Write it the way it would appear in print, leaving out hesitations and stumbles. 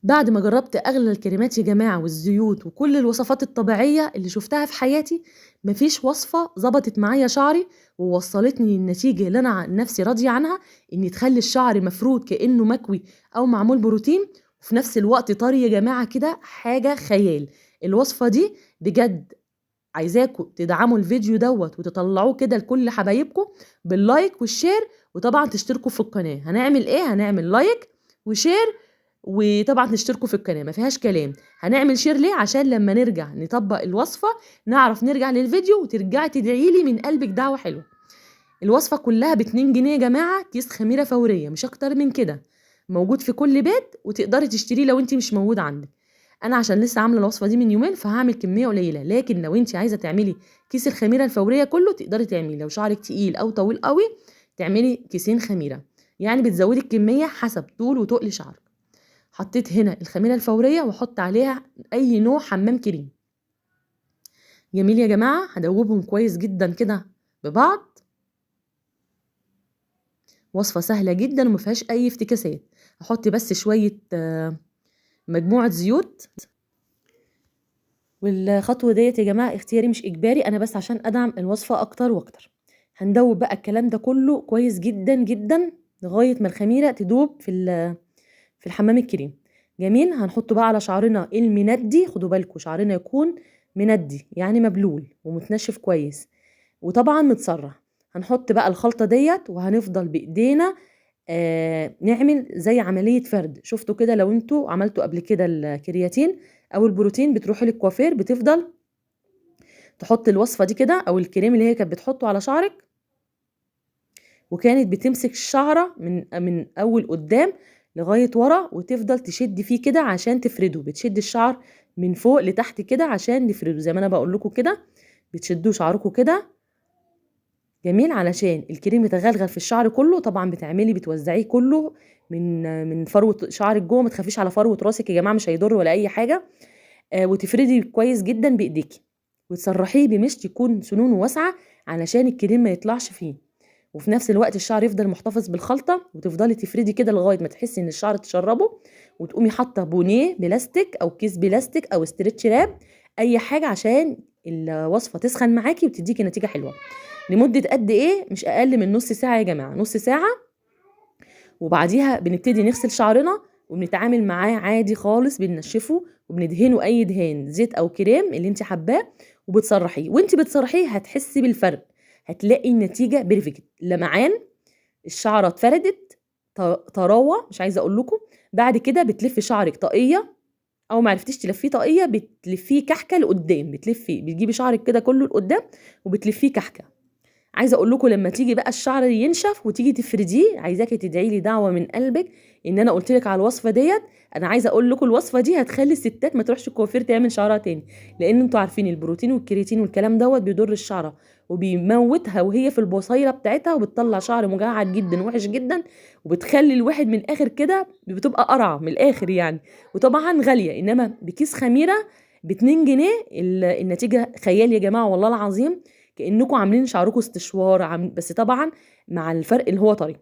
بعد ما جربت اغلى الكريمات يا جماعة والزيوت وكل الوصفات الطبيعية اللي شفتها في حياتي، مفيش وصفه ظبطت معايا شعري ووصلتني للنتيجة اللي انا عن نفسي راضية عنها، ان تخلي الشعر مفرود كانه مكوي او معمول بروتين، وفي نفس الوقت طري يا جماعة كده، حاجة خيال. الوصفة دي بجد عايزاكم تدعموا الفيديو دوت وتطلعوه كده لكل حبايبكم بال like وال share، وطبعا تشتركوا في القناة. هنعمل ايه؟ هنعمل like و share وطبعا تشتركوا في القناة، ما فيهاش كلام. هنعمل share ليه؟ عشان لما نرجع نطبق الوصفة نعرف نرجع للفيديو وترجعي تدعي لي من قلبك دعوه حلوة. الوصفة كلها ب2 جنيه يا جماعة، كيس خميره فورية مش اكتر من كده، موجود في كل بيت وتقدري تشتريه لو انت مش موجود عندك. انا عشان لسه عامله الوصفة دي من يومين فهعمل كمية قليله، لكن لو انت عايزه تعملي كيس الخميره الفورية كله تقدري تعملي. لو شعرك تقيل او طويل قوي تعملي كيسين خميره، يعني بتزودي الكمية حسب طول وتقل شعرك. حطيت هنا الخميره الفورية واحط عليها اي نوع حمام كريم. جميل يا جماعة، هدوبهم كويس جدا كده ببعض. وصفه سهلة جدا وما فيهاش اي افتكاسات. هحط بس شوية مجموعة زيوت. والخطوة ديت يا جماعة اختياري مش اجباري، انا بس عشان ادعم الوصفة اكتر واكتر. هندوب بقى الكلام ده كله كويس جدا جدا لغاية ما الخميره تدوب في الحمام الكريم. جميل. هنحطه بقى على شعرنا المندي، خدوا بالكم شعرنا يكون مندي يعني مبلول ومتنشف كويس وطبعا متسرح. هنحط بقى الخلطة ديت وهنفضل بايدينا نعمل زي عملية فرد. شفتوا كده لو انتوا عملتوا قبل كده الكرياتين او البروتين، بتروحوا للكوافير بتفضل تحط الوصفة دي كده او الكريم اللي هي كانت بتحطه على شعرك، وكانت بتمسك الشعرة من اول قدام لغاية ورا وتفضل تشد فيه كده عشان تفرده. بتشد الشعر من فوق لتحت كده عشان نفرده زي ما انا بقول لكم كده، بتشدوا شعركم كده. جميل، علشان الكريم يتغلغل في الشعر كله. طبعا بتوزعيه كله من فروه شعرك جوه، ما تخافيش على فروه راسك يا جماعة، مش هيضر ولا اي حاجة. وتفردي كويس جدا بايديكي وتسرحيه بمشط يكون سنونه واسعة علشان الكريم ما يطلعش فيه، وفي نفس الوقت الشعر يفضل محتفظ بالخلطه. وتفضلي تفردي كده لغاية ما تحسي ان الشعر تشربه، وتقومي حاطه بونيه بلاستيك او كيس بلاستيك او stretch wrap، اي حاجة عشان الوصفة تسخن معاكي وتديكي نتيجة حلوة. لمدة قد ايه؟ مش اقل من نص ساعة يا جماعة، نص ساعة. وبعديها بنبتدي نغسل شعرنا وبنتعامل معاه عادي خالص، بننشفه وبندهنه اي دهان زيت او كريم اللي انت حباه وبتسرحيه. وانت بتسرحيه هتحسي بالفرق، هتلاقي النتيجة perfect، لمعان، الشعرة اتفردت، طراوه مش عايزه اقول لكم. بعد كده بتلفي شعرك طاقية، او ما عرفتيش تلفيه طاقية بتلفيه كحكه لقدام، بتجيبي شعرك كده كله لقدام وبتلفيه كحكه. عايزه اقول لكم لما تيجي بقى الشعر ينشف وتيجي تفرديه، عايزاكي تدعي لي دعوه من قلبك ان انا قلت لك على الوصفة ديت. انا عايزه اقول لكم الوصفة دي هتخلي الستات ما تروحش الكوافير تعمل شعرها تاني، لان انتوا عارفين البروتين والكرياتين والكلام دوت بيضر الشعرة وبيموتها وهي في البصيرة بتاعتها، وبتطلع شعر مجعد جدا وحش جدا، وبتخلي الواحد من الاخر كده بتبقى قرعه من الاخر يعني، وطبعا غالية. انما بكيس خميره ب2 جنيه النتيجة خيال يا جماعة والله العظيم، كأنكم عاملين شعركم استشوار بس طبعا مع الفرق اللي هو طري.